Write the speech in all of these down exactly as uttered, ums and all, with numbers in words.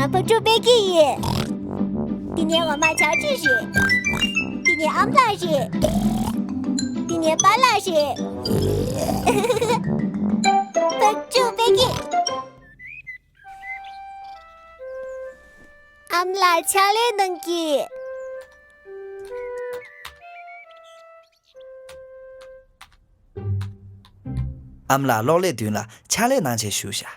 ཕག་ཕྲུག་པད་སྐྱིད་ཡིན། འདི་ནས་འོག་མ་ཆའོ་ཀྲི་རེད། འདི་ནས་ཨམ་ལགས་རེད། འདི་ནས་པཱ་ལགས་རེད། ཕག་ཕྲུག་པད་སྐྱིད། ཨམ་ལགས་ཕྱག་ལས་གནང་གི། ཨམ་ལགས་གློག་ཀླད་མདུན་ལ་ཕྱག་ལས་གནང་བྱས་བཞུགས་ཤག་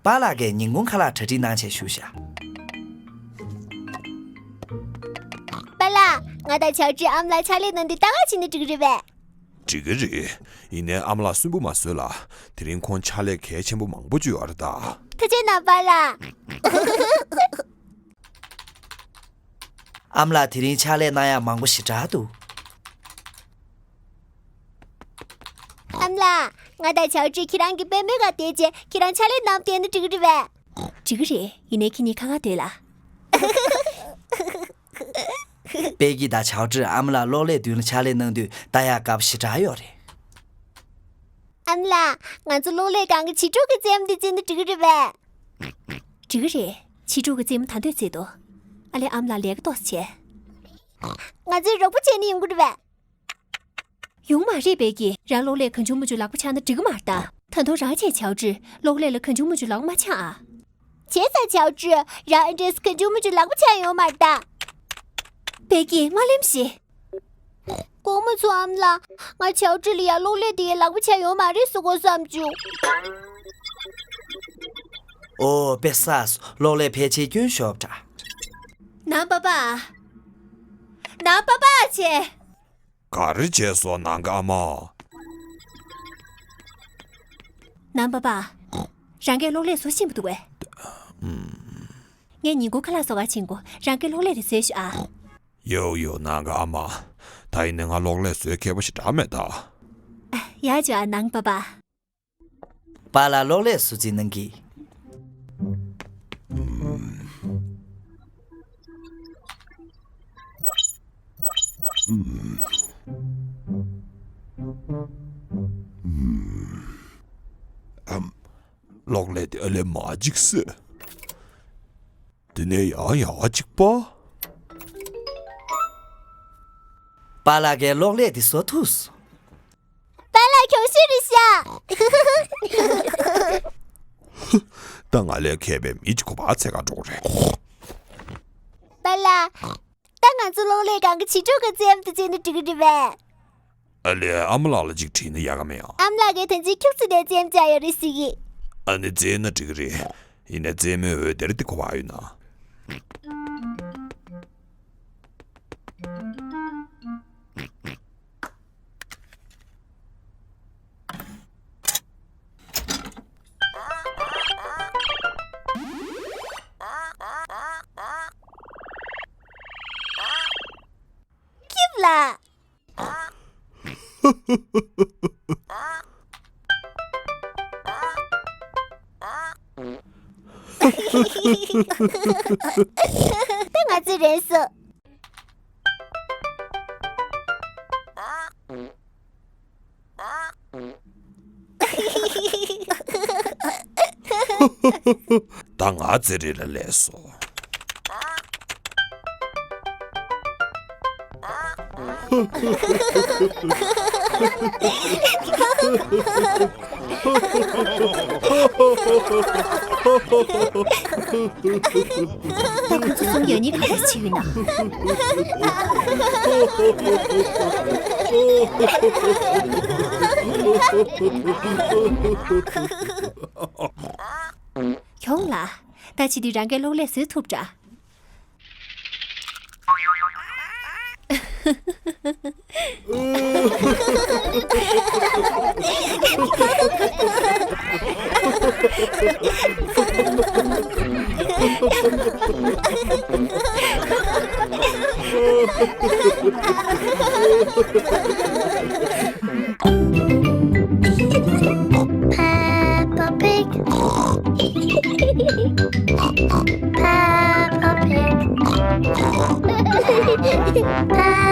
པཱ་ལགས་ཀྱིས་ཉིན་གུང་ཁ་ལག་གྲ་སྒྲིག་གནང་བྱས་བཞུགས་ཤག་པཱ་ལགས། ང་དང་ཆའོ་ཀྲི་ཨམ་ལགས་ཕྱག་ལས་གནང་དུས་ལྟ་ག་ཕྱིན་ན་འགྲིག་གི་རེད་པས། འགྲིག་གི་རེད། ཡིན་ནའི་ཨམ་ལགས་སུན་པོ་མ་བཟོས་ལ། དེ་རིང་ཁོང་ཕྱག་ལས་གལ་ཆེན་པོ་མང་པོ་ཅིག་ཡོད་རེད་ད། ཐུགས་རྗེ་གནང་པཱ་ལགས། ཨམ་ལགས་དེ་རིང་ཕྱག་ལས་གནང་ཡག་མང་པོ་ཞེ་དྲག་འདུག་ཨམ་ལགས། ང་དང་ཆའོ་ཀྲི་ཁྱེད་རང་གི་པུས་མོའི་སྒང་བསྡད་བྱས་ཁྱེད་རང་ཕྱག་ལས་གནང་བསྡད་ན་འགྲིག་གི་རེད་པས། འགྲིག་གི་རེད། ཡིན་ནའི་ཁྱེད་གཉིས་ཁ་ཁ་སྡོད་ལ། པད་སྐྱིད་དང་ཆའོ་ཀྲི་ཨམ་ལགས་གློག་ཀླད་མདུན་ལ་ཕྱག་ལས་གནང་དུས་ལྟ་ཡག་དགའ་པོ་ཞེ་དྲག་ཡོད་རེད། ཨམ་ལགས། ང་ཚོ་གློག་ཀླད་སྒང་གི་བྱིས་ཕྲུག་གི་རྩེད་མོ་དེ་རྩེས་ན་འགྲིག་གི་རེད་པས། འགྲིག་གི་རེད། བྱིས་ཕྲུག་གི་རྩེད་མོ་ད་འདོད་རྩེད་དོ། ཨ་ལས། ཨམ་ལགས་ལས་ཀ་ཏོག་ཙམ་བྱས། ང་ཚོས་རོགས་པ་བྱས་ན་ཡོང་གི་རེད་པས། ཡོང་མ་རེད། པད་སྐྱིད། རང་གློག་ཀླད་གང་བྱུང་མང་བྱུང་ལག་པ་འཆང་ན་འགྲིག་གི་མ་རེད་ད། ད་དུང་རང་བྱས། ཆའོ་ཀྲི་གློག་ཀླད་ལ་གང་བྱུང་མང་བྱུང་ལག་པ་མ་འཆང་ཨ། བྱས་ཙང་ཆའོ་ཀྲི། རང་ཨེ་འདྲས་གང་བྱུང་མང་བྱུང་ལག་པ་འཆང་ཡོང་མ་རེད་ད། པད་སྐྱིད། མ་གླེམ་ཞིག་དགོངས་མ་ཚོམས་ཨམ་ལགས། ང་ཆའོ་ཀྲི་ལ་ཡ་གློག་ཀླད་དེ་ཡ་ལག་པ་འཆང་ཡོང་མ་རེད་ཟེར་གོ་བསམ་བྱུང་། ཨོ། དཔེ་བསགས་སོང་། གློག་ཀླད་ཕལ་ཆེར་སྐྱོན་ཤོར་བ་འདྲ། ནང་པ་པ། ནང་པ་པ་ཆེ། ག་རེ་བྱས་སོང་ནང་གི་ཨ་མ། ནང་པ་པ། རང་གིས་གློག་ཀླད་བཟོ་ཤེས་པ་འདུག་གས། ངས་ཉིན་གུང་ཁ་ལག་བཟོ་གར་ཕྱིན་གོ། རང་གིས་གློག་ཀླད་དེ་བཟོས་ཤོག་ཨ། ཡོ་ཡོ། ནང་གི་ཨ་མ། ད་ཡིན་ནའི་ང་གློག་ཀླད་བཟོས་མཁས་པོ་ཞེ་དྲག་མེད་ད། ཡ་ཅོ་ཨ། ནང་པ་པ། པཱ་ལགས་གློག་ཀླད་བཟོ་རྩིས་གནང་གི། ཨམ། གློག་ཀླད་དེ་ཨ་ལས་མ་འཇིགས་སེ། དེ་ནས་ཡང་ཡང་གཅིག་པ། པཱ་ལགས་ཀྱིས་གློག་ཀླད་འདི་བཟོ་ཐུབ་སོང་། པཱ་ལགས་གྱོང་ཤོར་རེད་ཤག་ད་ང་ལས་མཁས་པའི་མི་གཅིག་ཁོ་པ་འཚོལ་ག་འགྲོ་གི་རེད། པཱ་ལགས། ད་ང་ཚོ་གློག་ཀླད་སྒང་གི་བྱིས་ཕྲུག་གི་རྩེད་མོ་དེ་རྩེས་ན་འགྲིག་གི་རེད་པས། ཨ་ལས། ཨ་མ་ལགས་ལ་གཅིག་དྲིས་ན་ཡག་ག་མེད་ཨ། ཨ་མ་ལགས་ཀྱིས་ད་ཅི་ཁྱུག་ཙམ་ནས་རྩེད་མོ་རྩེ་ཡ་ཡོད་རེད་ཟེར་གི། ཨ་ནི་རྩེས་ན་འགྲིག་གི་རེད། ཡིན་ནའི་རྩེད་མོའི་འོད་སྡེར་དེ་ཁོ་པ་ཡོད་ན། ཁྱིམ་ལ། ད་ང་ཚོས་རན་སོང་། ད་ང་རྩེད་རེས་ལ་སླེབས་སོང་། ད་ཁོ་ཚོ་གསུམ་ཡོད་ནི་ག་རེ་བྱེད་ཡོད་ན། ཁྱོང་ལ། ད་བྱེད་དུས་རང་གིས་གློག་ཀླད་བཟོས་ཐུབ་འདྲ། Peppa Pig. Peppa Pig. Peppa